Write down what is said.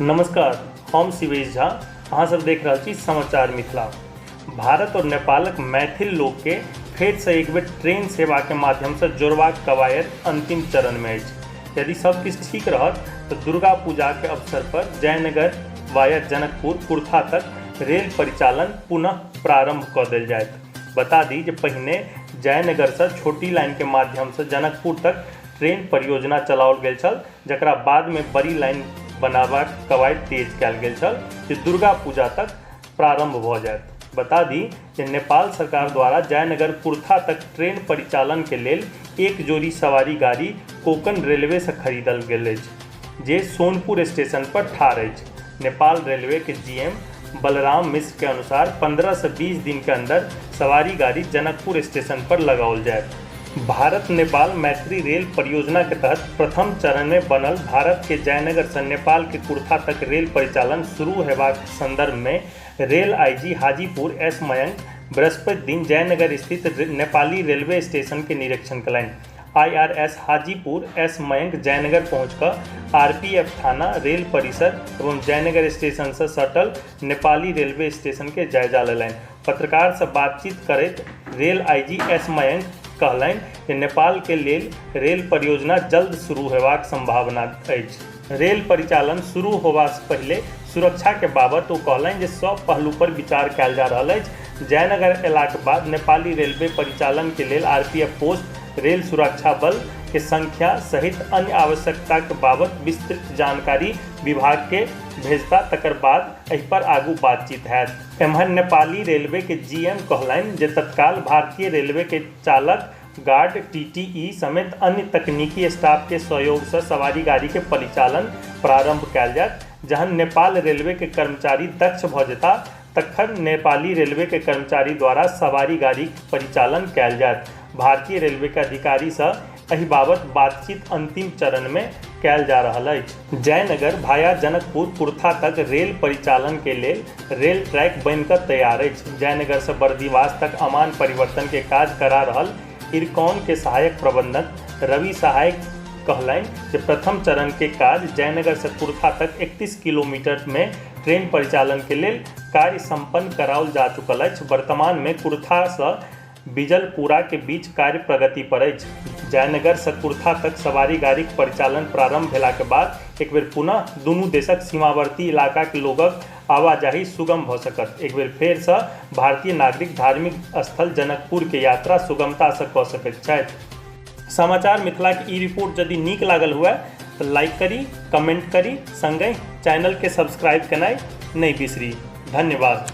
नमस्कार, हम शिवेश झा, अहाँ सब देख रहल छी समाचार मिथिला। भारत और नेपालक मैथिल लोकके फेरसँ एक बेर ट्रेन सेवाके माध्यमसँ जोड़बाक कवायद अंतिम चरणमे अछि। यदि सब किछु ठीक रहत तऽ दुर्गा पूजाके अवसर पर जयनगर वाया जनकपुर कुर्था तक रेल परिचालन पुनः प्रारंभ कऽ देल जायत। बता दी जे पहिने जयनगरसँ छोटी लाइनके माध्यमसँ जनकपुर तक ट्रेन परियोजना चलाओल गेल छल, जकरा बादमे बड़ी लाइन बनाबाक कवायद तेज कयल गेल छल जे दुर्गा पूजा तक प्रारंभ भऽ जायत। बता दी जे नेपाल सरकार द्वारा जयनगर कुर्था तक ट्रेन परिचालन के लेल एक जोड़ी सवारी गाड़ी कोंकण रेलवे सँ खरीदल गेल अछि, जे सोनपुर स्टेशन पर ठाढ़ अछि। नेपाल रेलवे के जीएम बलराम मिश्र के अनुसार 15 सँ 20 दिन के अंदर सवारी गाड़ी जनकपुर स्टेशन पर लगाओल जायत। भारत नेपाल मैत्री रेल परियोजना के तहत प्रथम चरण में बनल भारत के जयनगर से नेपाल के कुर्था तक रेल परिचालन शुरू हेबाक संदर्भ में rail IG Hajipur S Mayank बृहस्पति दिन जयनगर स्थित नेपाली रेलवे स्टेशन के निरीक्षण कयलनि। आईआरएस हाजीपुर एस मयंक जयनगर पहुंचकर आरपीएफ थाना, रेल परिसर एवं जयनगर स्टेशन से सटल नेपाली रेलवे स्टेशन के जायजा लेलनि। पत्रकार से बातचीत करैत रेल आईजी एस मयंक कहलनि जे नेपाल के लेल रेल परियोजना जल्द शुरू हेबाक संभावना अछि। रेल परिचालन शुरू होबासँ पहिले सुरक्षा के बाबत ओ कहलनि जे सब पहलू पर विचार कयल जा रहल अछि। जयनगर अयलाक बाद नेपाली रेलवे परिचालन के लेल आरपीएफ पोस्ट, रेल सुरक्षा बल के संख्या सहित अन्य आवश्यकता के बाबत विस्तृत जानकारी विभाग के भेजता, तकर बाद एहि पर आगू बातचीत हैत। एम्हर नेपाली रेलवे के जीएम कहलनि जे तत्काल भारतीय रेलवे के चालक, गार्ड, टीटीई समेत अन्य तकनीकी स्टाफ के सहयोग सँ सवारी गाड़ी के परिचालन प्रारंभ कयल जायत। जहन नेपाल रेलवे के कर्मचारी दक्ष भऽ जेताह तखन नेपाली रेलवे के कर्मचारी द्वारा सवारी गाड़ीक परिचालन कयल जायत। भारतीय रेलवे के अधिकारी सँ एहि बाबत बातचीत अंतिम चरण मे कयल जा रहल अछि। जयनगर भाया जनकपुर कुर्था तक रेल परिचालन के लेल रेल ट्रैक बनि कऽ तैयार अछि। जयनगर सँ बर्दिवास तक अमान परिवर्तन के काज करा रहल इरकॉन के सहायक प्रबंधक रवि सहाय कहलनि जे प्रथम चरण के काज जयनगर सँ कुर्था तक 31 किलोमीटर मे ट्रेन परिचालन के लेल कार्य संपन्न कराओल जा चुकल अछि। वर्तमान मे कुर्था सँ बिजलपुरा के बीच कार्य प्रगति पर अछि। जयनगर सँ कुर्था तक सवारी गाड़ीक परिचालन प्रारंभ भेला के बाद एक बेर पुनः दुनू देशक सीमावर्ती इलाका के लोगक आवाजाही सुगम भ सकत। एक बेर फेर सँ भारतीय नागरिक धार्मिक स्थल जनकपुर के यात्रा सुगमता सँ क सकैत छथि। समाचार मिथिलाक ई रिपोर्ट यदि नीक लागल हुए तऽ लाइक करी, कमेंट करी, संगहि चैनल के सब्सक्राइब केनाइ नहि बिसरी। धन्यवाद।